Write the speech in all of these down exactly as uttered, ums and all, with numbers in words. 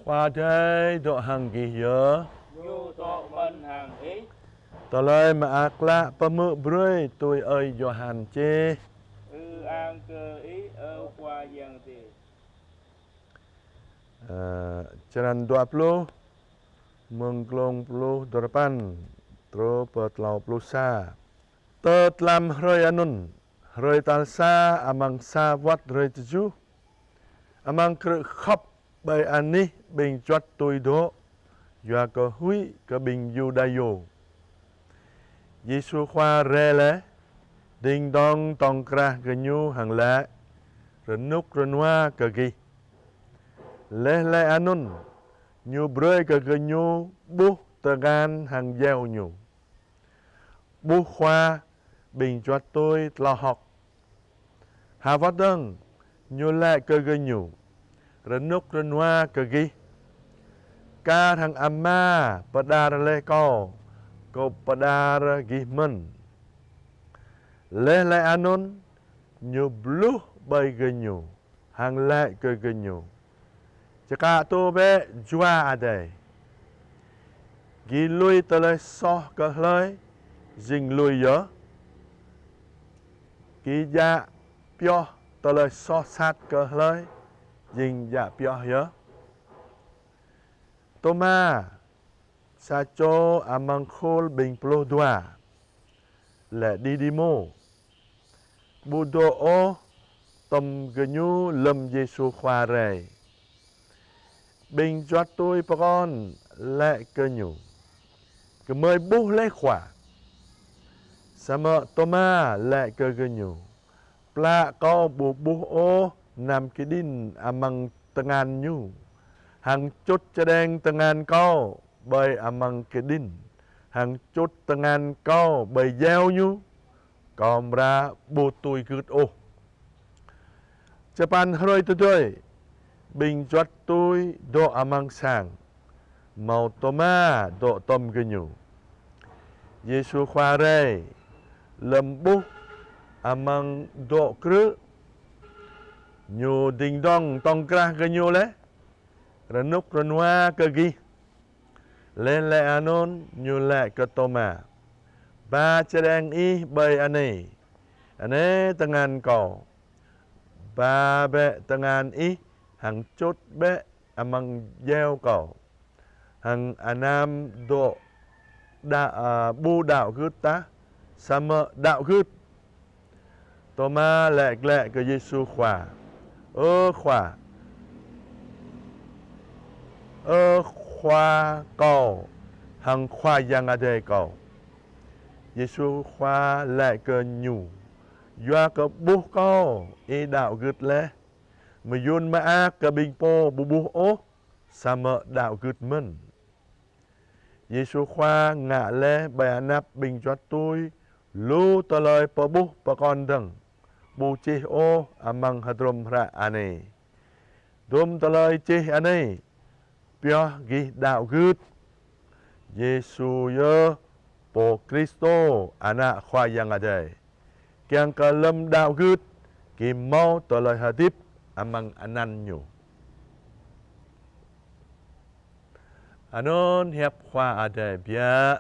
Khua Adai dŏ hăng gih yơh. Ñu dŏ mơ̆n hăng ih. Tơlơi Mơak Klă pơhmư̆ brơi tui ơi Yôhan čih. Ư-ang kơ Ih, ơ Khua Yang Adai. Ơ, črăn dua pluh, mơ̆ng glông pluh duapăn truh pơ klâo pluh sa. Tơ tlam hrơi anŭn, hrơi tal sa amăng sa wơ̆t hrơi tơjuh, amăng krư̆ khŏp ƀơi anih ƀing juăt tui dŏ, yua kơ huĭ kơ ƀing Yuđa-yô. Yêsu Khua rai laih, dĭng dŏng tŏng krah gơñu hăng laĭ: Rơnŭk rơnua kơ gih. Laih laĭ anŭn, Ñu brơi kơ gơñu ƀuh tơngan hăng djeo Ñu. Ƀuh Khua, ƀing juăt tui tlao hơ̆k. Ha wơ̆t dơ̆ng, Ñu laĭ kơ gơñu: Rơnŭk rơnua kơ gih. Kar hăng Ama pơđar laih Kâo, Kâo pơđar gih mơ̆n. Laih laĭ anŭn, Ñu bluh ƀơi gơñu hăng laĭ kơ gơñu: Čơkă tŭ bĕ Jua Adai. Gih lui tơlơi soh kơ hlơi, jing lui yơh. Gih djă pioh tơlơi soh sat kơ hlơi, jing djă pioh yơh. Tôma, sa čô amăng khul ƀing pluh dua, laĭ Didimô, ƀu dŏ ôh tŏm gơñu lơ̆m Yêsu Khua rai. Ƀing juăt tui pơkŏn laĭ kơ Ñu: Gơmơi ƀuh laih Khua. Samơ̆ Tôma laĭ kơ gơñu: Plă kâo ƀu ƀuh ôh nam kơđĭn amăng tơngan Ñu, hăng čŭt čơđeng tơngan kâo ƀơi amăng kơđĭn, hăng čŭt tơngan kâo ƀơi djeo Ñu, kâo amra ƀu tui gưt ôh. Čơpăn hrơi tơdơi, ƀing juăt tui dŏ amăng sang, hmâo Tôma dŏ tŏm gơñu. Yêsu Khua rai, lơ̆m ƀuh amăng dŏ krư̆, Ñu dĭng dŏng tŏng krah gơñu laih: Rơnŭk rơnua kơ gih. Laih laĭ anŭn, Ñu laĭ kơ Tôma: Ba čơđeng ih ƀơi anai, anai tơngan Kâo. Ba bĕ tơngan ih hăng čŭt bĕ amăng djeo Kâo. Hăng anăm dŏ đa-, a, ƀu đaŏ gưt tah, samơ̆ đaŏ gưt. Tôma laĭ glaĭ kơ Yêsu Khua: Ơ Khua, ơ Khua kâo, hăng Khua Yang Adai kâo. Yêsu Khua laĭ kơ ñu: Yua kơ ƀuh Kâo, ih đaŏ gưt laih. Mơyŭn mơak kơ ƀing pô ƀu ƀuh ôh, samơ̆ đaŏ gưt mơ̆n. Yêsu Khua ngă laih ƀơi anăp ƀing juăt tui lu tơlơi pơƀuh pơkŏn dơ̆ng, ƀu čih ôh amăng hơdrôm hră anai. Dôm tơlơi čih anai pioh gih đaŏ gưt Yêsu yơh Pô Kristô, Ană Khua Yang Adai, kiăng kơ lơ̆m đaŏ gưt, gih hmâo tơlơi hơdip amăng anăn Ñu. Anŭn hiăp Khua Adai biă.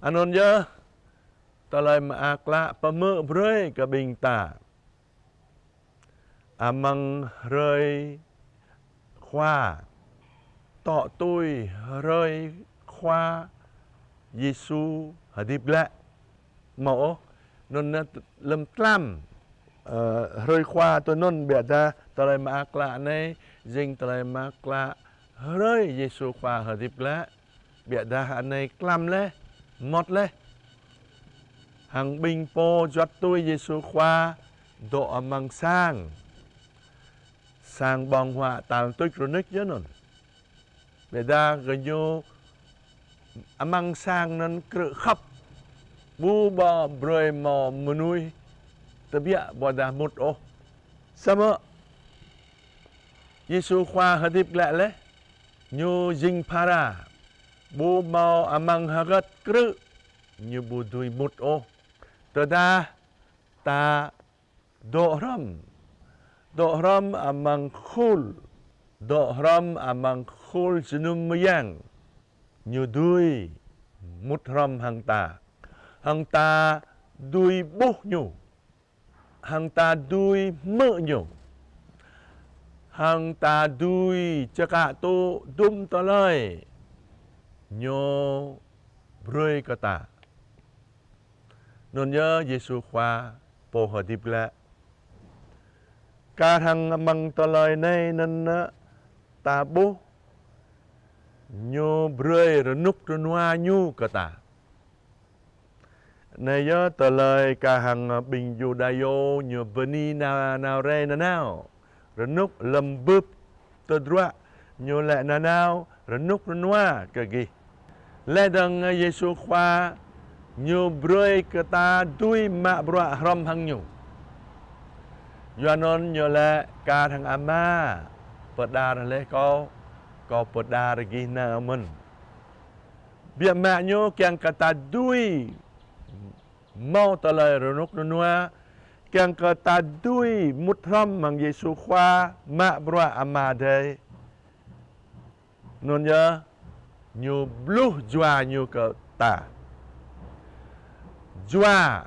Anŭn yơh Tơlơi Mơak Klă pơhmư̆ brơi kơ ƀing ta amăng hrơi Khua, tŏ tui hrơi Khua Yêsu hơdip glaĭ. Hmâo ôh, anŭn lơ̆m tlam, ơ, hrơi Khua tui anŭn, biă dah Tơlơi Mơak Klă anai jing Tơlơi Mơak Klă hrơi Yêsu Khua hơdip glaĭ. Biă dah anai tlam laih, mơmŏt laih. Hăng ƀing pô juăt tui Yêsu Khua dŏ amăng sang, sang ƀơ̆ng huă tal tuč rơnuč yơh anŭn. Biă dah gơñu amăng sang anŭn krư̆ khŏp, ƀu ƀu brơi hmâo mơnuih tơbiă ƀôdah mŭt ôh. Samơ̆ Yêsu Khua hơdip glaĭ laih, Ñu jing phara, ƀu hmâo amăng hơgĕt krư̆ Ñu ƀu dưi mŭt ôh. Tơdah ta dŏ hrŏm dŏ hrŏm amăng khul, dŏ hrŏm amăng khul jơnum mơyang, ñu dưi mŭt hrŏm hăng ta, hăng ta dưi ƀuh ñu, hăng ta dưi hmư̆ ñu, hăng ta dưi čơkă tŭ dŭm tơlơi ñu brơi kơ ta. Anŭn yơh Yêsu Khua pô hơdip glaĭ. Kar hăng amăng tơlơi anai anŭn ta ƀuh ñu brơi rơnŭk rơnua ñu kơ ta. Anai yơh tơlơi kar hăng ƀing Yuđa yơh ñu bơni nao, nao rai nanao rơnŭk lơ̆m bưp tơdruă ñu laĭ nanao rơnŭk rơnua kơ gih. Laih dơ̆ng Yêsu Khua ñu brơi kơ ta dưi mă bruă hrŏm hăng ñu. Yua anŭn ñu laĭ kar hăng Ama pơđar laih kâo, kâo pơđar gih nao mơ̆n. Biă mă ñu kiăng kơ ta dưi hmâo tơlơi rơnŭk rơnua, kiăng kơ ta dưi mŭt hrŏm hăng Yêsu Khua mă bruă Ama Adai. Anŭn yơh ñu bluh jua ñu kơ ta. Jua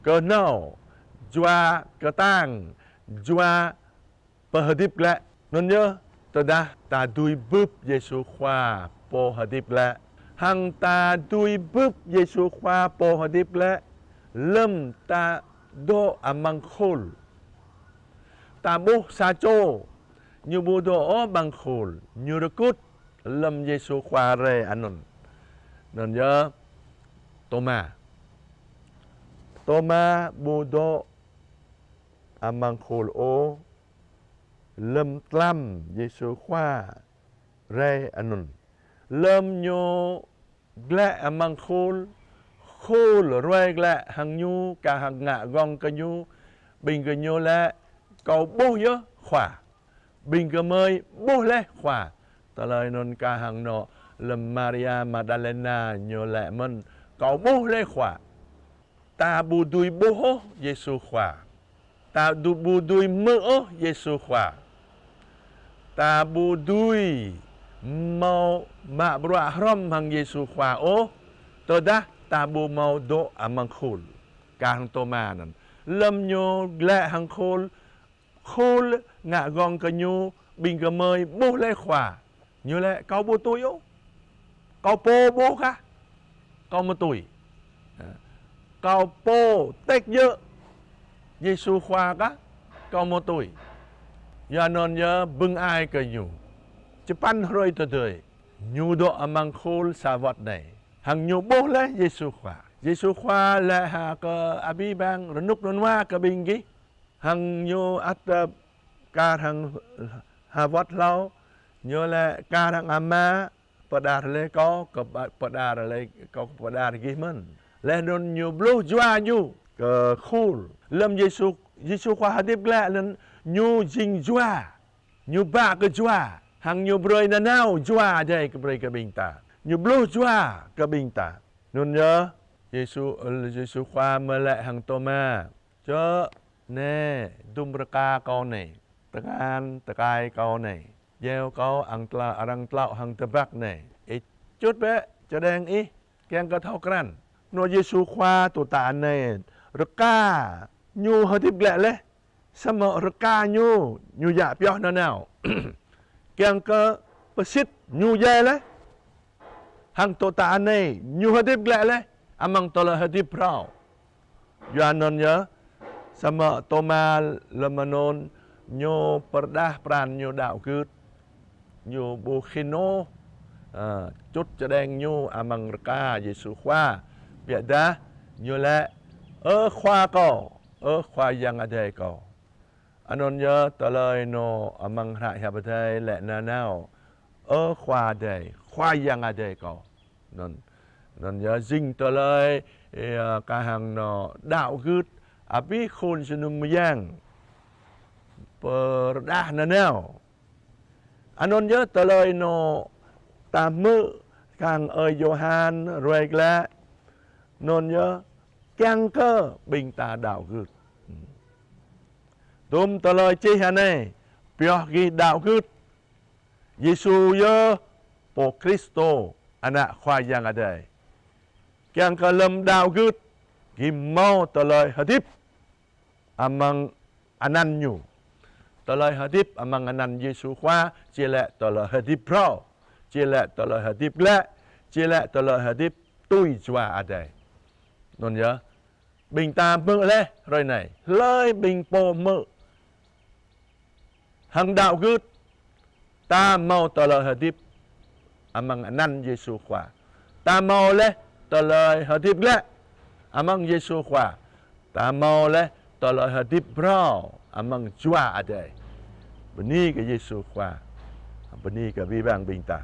kơ nao, jua kơtang, jua pô hơdip glaĭ. Anŭn yơh tơdah ta dưi bưp Yêsu Khua pô hơdip glaĭ, hăng ta dưi bưp Yêsu Khua pô hơdip glaĭ lơ̆m ta dŏ amăng khul. Ta ƀuh sa čô ñu ƀu dŏ ôh amăng khul, ñu rơkŭt lơ̆m Yêsu Khua rai anŭn. Anŭn yơh Tôma. Tôma ƀu dŏ amăng khul ôh lơ̆m tlam Yêsu Khua rai anŭn. Lơ̆m ñu glaĭ amăng khul, khul ruai glaĭ hăng ñu, kar hăng ngă gơ̆ng kơ ñu, ƀing gơñu laĭ: Kâo ƀuh yơh Khua. Ƀing gơmơi ƀuh laih Khua. Tơlơi anŭn kar hăng anŏ lơ̆m Maria Magdalena ñu laĭ mơ̆n: Kâo ƀuh laih Khua. Ta ƀu dưi ƀuh ôh Yêsu Khua. Ta ƀu dưi hmư̆ ôh Yêsu Khua. Ta ƀu dưi hmâo mă bruă hrŏm hăng Yêsu Khua ôh, tơdah ta ƀu hmâo dŏ amăng khul. Kar hăng Tôma anŭn. Lơ̆m ñu glaĭ hăng khul, khul ngă gơ̆ng kơ ñu, ƀing gơmơi ƀuh laih Khua. Ñu laĭ: Kâo ƀu tui ôh. Kâo pô ƀuh kah, kâo mơ̆ tui. Kâo pô tĕk djơ̆ Yêsu Khua kah, kâo mơ̆ tui. Yua anŭn yơh bưng ai kơ ñu. Čơpăn hrơi tơdơi, ñu dŏ amăng khul sa wơ̆t anai. Hăng ñu ƀuh laih Yêsu Khua. Yêsu Khua laĭ ha kơ abih bang rơnŭk rơnua kơ ƀing gih. Hăng ñu ăt, ơ, kar hăng ha wơ̆t hlâo, ñu laĭ: Kar hăng Ama pơđar laih kâo, kâo pơđar laih, kâo pơđar gih mơ̆n. Laih anŭn ñu bluh jua ñu kơ khul. Lơ̆m Yêsu, Yêsu Khua hơdip glaĭ anŭn ñu jing jua. Ñu ba kơ jua, hăng ñu brơi nanao jua Adai kơ brơi kơ ƀing ta. Ñu bluh jua kơ ƀing ta. Anŭn yơh, Yêsu, Yêsu Khua mơ̆ laĭ hăng Tôma: Čơ̆, anai dŭm rơka kâo anai, tơngan tơkai kâo anai, djeo kâo arăng tlao, arăng tlao hăng tơbăk anai. Ih čut bĕ čơđeng ih, kiăng kơ thâo krăn. Anŏ Yêsu Khua tŭ ta anai, rơka ñu hơdip glaĭ laih. Samơ̆ rơka ñu, ñu djă pioh nanao. Kiăng kơ pơsit ñu djai laih. Hăng tŭ ta anai, ñu hơdip glaĭ laih amăng tơlơi hơdip phrâo. Yua anŭn yơh, samơ̆ Tôma lơ̆m anŭn ñu pơrơđah pran ñu đaŏ gưt. Ñu ƀu khĭn ôh, ơ, čut čơđeng ñu amăng rơka Yêsu Khua. Biă dah ñu laĭ: Ơ Khua kâo, ơ Khua Yang Adai kâo. Anŭn yơh tơlơi anŏ amăng hră hiăp Adai laĭ nanao: Ơ Khua Adai, Khua Yang Adai kâo. Anŭn, anŭn yơh jing tơlơi, ơ, kar hăng anŏ đaŏ gưt abih khul jơnum mơyang pơrơđah nanao. Anŭn yơh tơlơi anŏ ta hmư̆ kar hăng ơi Yôhan ruai glaĭ. Anŭn yơh kiăng kơ ƀing ta đaŏ gưt. Tôm tơlơi čih anai, pioh gih đaŏ gưt Yêsu yơh Pô Kristô, Ană Khua Yang Adai. Kiăng kơ lơ̆m đaŏ gưt, gih hmâo tơlơi hơdip amăng anăn Ñu. Tơlơi hơdip amăng anăn Yêsu Khua, či lĕ tơlơi hơdip phrâo, či lĕ tơlơi hơdip glaĭ, či lĕ tơlơi hơdip tui Jua Adai. Anŭn yơh, ƀing ta hmư̆ laih hrơi anai, hlơi ƀing pô hmư̆ hăng đaŏ gưt, ta hmâo tơlơi hơdip amăng anăn Yêsu Khua. Ta hmâo laih tơlơi hơdip glaĭ amăng Yêsu Khua. Ta hmâo laih tơlơi hơdip phrâo amăng Jua Adai. Bơni kơ Yêsu Khua. Bơni kơ abih bang ƀing ta.